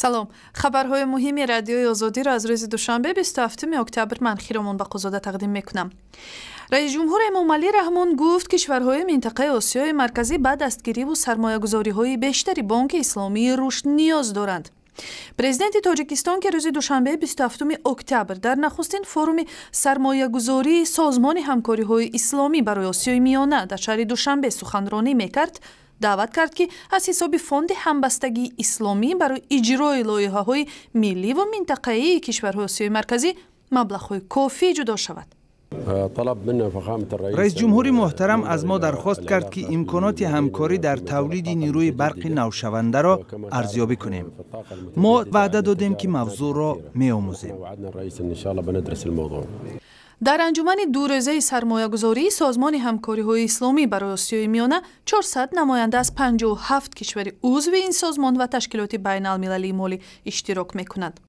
Салом, хабарҳои муҳими Радиои Озодиро аз рӯзи душанбе, 27 октябр, ман, Хиромон Бақозода, тақдим мекунам. Раисҷумҳур Эмомалӣ Раҳмон гуфт, кишварҳои минтақаи Осиёи Марказӣ ба дастгириву сармоягузориҳои бештари Бонки Исломии Рушд ниёз доранд. Президенти Тоҷикистон, ки рӯзи душанбе, 27 октябр, дар нахустин форуми сармоягузории Созмони ҳамкориҳои исломӣ барои Осиёи Миёна дар шаҳри Душанбе суханронӣ мекард, даъват кард, ки аз ҳисоби Фонди ҳамбастагии исломӣ барои иҷрои лоиҳаҳои милливу минтақаии кишварҳои Осиёи Марказӣ маблағҳои кофӣ ҷудо шавад. Раисҷумҳури муҳтарам аз мо дархост кард, ки имконоти ҳамкорӣ дар тавлиди нирӯи барқи навшавандаро арзёбӣ кунем. Мо ваъда додем, ки мавзӯъро меомӯзем. Дар анҷумани дурӯзаи сармоягузории Созмони ҳамкориҳои исломӣ барои Осиёи Миёна 400 намоянда аз 57 кишвари узви ин созмон ва ташкилоти байналмилалии молӣ иштирок мекунанд.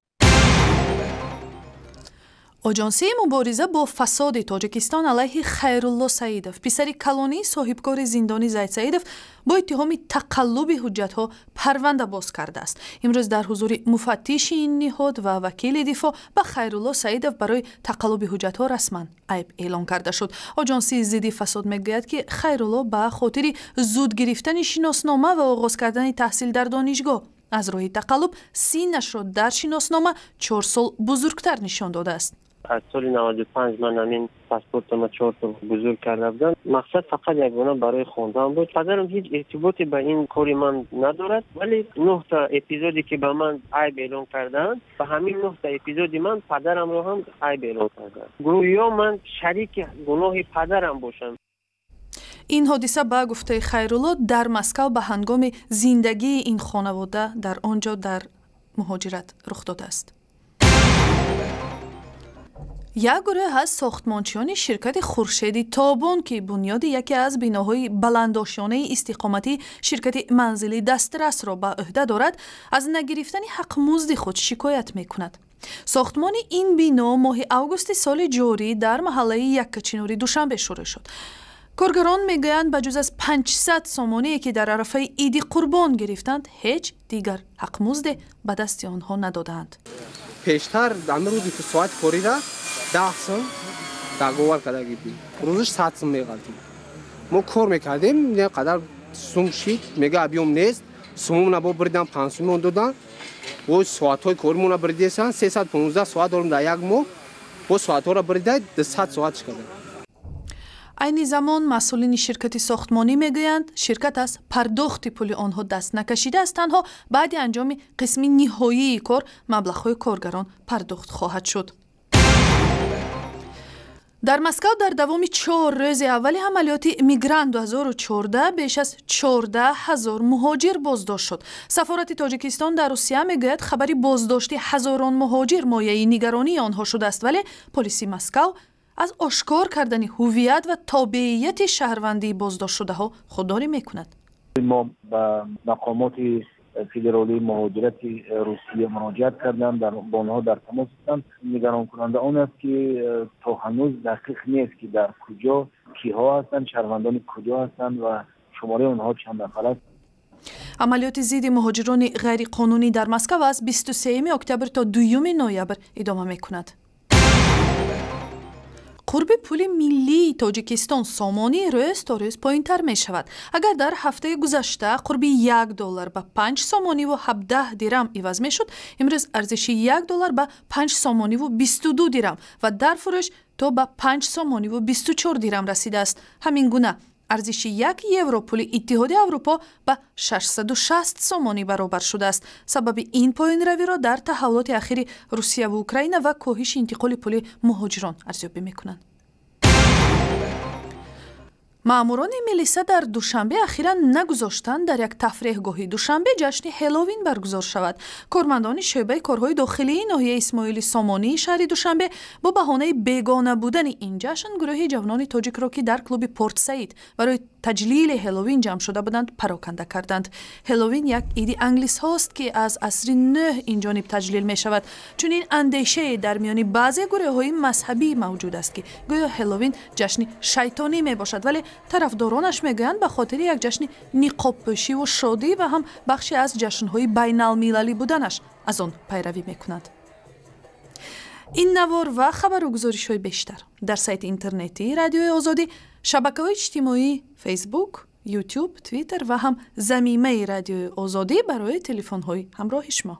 Оҷонсии мубориза бо фасоди Тоҷикистон алайҳи Хайрулло Саидов, писари калонии соҳибкори зиндонӣ Зайд Саидов, бо иттиҳоми тақаллуби ҳуҷҷатҳо парванда боз кардааст. Имрӯз дар ҳузури муфаттиши ин ниҳод ва вакили дифоъ ба Хайрулло Саидов барои тақаллуби ҳуҷҷатҳо расман айб эълон карда шуд. Оҷонсии зидди фасод мегӯяд, ки Хайрулло ба хотири зуд гирифтани шиноснома ва оғоз кардани таҳсил дар донишгоҳ аз роҳи тақаллуб синнашро дар шиноснома 4 сол бузургтар нишон додааст. Аз соли 95 ман ҳамин паспортама 4 сол бузург карда будам. Мақсад фақат ягона барои хондан буд. Падарам ҳеҷ иртиботе ба ин кори ман надорад, вале нӯҳта эпизоде, ки ба ман айб эълон кардаанд, ба ҳамин нӯҳта эпизоди ман падарамро ҳам айб эълон кардаанд, гӯё ман шарики гуноҳи падарам бошам. Ин ҳодиса, ба гуфтаи Хайрулло, дар Москав ба ҳангоми зиндагии ин хонавода дар он ҷо дар муҳоҷират рух додааст. Як гурӯҳ аз сохтмончиёни ширкати Хуршеди Тобон, ки бунёди яке аз биноҳои баландошёнаи истиқоматии ширкати Манзили Дастрасро ба ӯҳда дорад, аз нагирифтани ҳақмузди худ шикоят мекунад. Сохтмони ин бино моҳи августи соли ҷорӣ дар маҳаллаи Яккачинори Душанбе шурӯъ шуд. Коргарон мегӯянд, ба ҷуз аз 500 сомоние, ки дар арафаи Иди Қурбон гирифтанд, ҳеҷ дигар ҳақмузде ба дасти онҳо надодаанд. Пештар ҳамин рӯзи соати корира 10 сум договор карда гирдем, рӯзаш 100 сум меғалтим. Мо кор мекардем, не қадар сум шид, мега объём нест. Сумумна бо бирдан, 5 сумон додан. Бо соатҳои коримона биридесан, 315 соат дорем дар як моҳ, бо соатҳоро бирида 200 соат шикарда. Айни замон масъулини ширкати сохтмонӣ мегӯянд, ширкат аз пардохти пули онҳо даст накашидааст, танҳо баъди анҷоми қисми ниҳоии кор маблағҳои коргарон пардохт хоҳад шуд. Дар Москав дар давоми 4 рӯзи аввали амалиёти Мигрант 2014 беш аз 14 ҳазор муҳоҷир боздошт шуд. Сафорати Тоҷикистон дар Русия мегӯяд, хабари боздошти ҳазорон муҳоҷир мояи нигаронии онҳо шудааст, вале полиси Москав аз ошкор кардани ҳуввият ва тобеияти шаҳрвандии боздоштшудаҳо худдорӣ мекунад. Мо ба мақомоти федералии муҳоҷирати Русия муроҷиат кардам, бо онҳо дар тамос ҳастам. Нигаронкунанда он аст, ки то ҳанӯз дақиқ нест, ки дар куҷо киҳо ҳастанд, шаҳрвандони куҷо ҳастанд ва шумораи онҳо чанд нафар аст. Амалиёти зидди муҳоҷирони ғайриқонунӣ дар Москав аз 23 октябр то 2 ноябр идома мекунад. Қурби пули миллии Тоҷикистон, сомонӣ, рӯз то рӯз поинтар мешавад. Агар дар ҳафтаи гузашта қурби 1 доллар ба 5 сомониву 17 дирам иваз мешуд, имрӯз арзиши 1 доллар ба 5 сомониву 22 дирам ва дар фурӯш то ба 5 сомониву 24 дирам расидааст. Ҳамин гуна арзиши 1 евро пули Иттиҳоди Аврупо ба 660 сомонӣ баробар шудааст. Сабаби ин поинравиро дар таҳаввулоти ахири Русияву Украина ва коҳиши интиқоли пули муҳоҷирон арзёбӣ мекунанд. Маъмурони милиса дар Душанбе ахиран нагузоштанд дар як тафреҳгоҳи Душанбе ҷашни Ҳеловин баргузор шавад. Кормандони шӯъбаи корҳои дохилии ноҳияи Исмоили Сомонии шаҳри Душанбе бо баҳонаи бегона будани ин ҷашн гурӯҳи ҷавонони тоҷикро, ки дар клуби Портсаид барои Таҷлили Ҳеллоуин ҷамъ шуда буданд, пароканда карданд. Ҳеллоуин як иди англисҳост, ки аз асри нӯҳ инҷониб таҷлил мешавад. Чунин андешае дар миёни баъзе гурӯҳҳои мазҳабӣ мавҷуд аст, ки гӯё Ҳеллоуин ҷашни шайтонӣ мебошад, вале тарафдоронаш мегӯянд, ба хотири як ҷашни ниқобпӯшиву шодӣ ва ҳам бахше аз ҷашнҳои байналмилалӣ буданаш аз он пайравӣ мекунанд. Ин навор ва хабару гузоришҳои бештар дар сайти интернетии Радиои Озодӣ, шабакаҳои иҷтимоӣ Фейсбук, Ютуб, Твиттер ва ҳам замимаи Радиои Озодӣ барои телефонҳои ҳамроҳи шумо.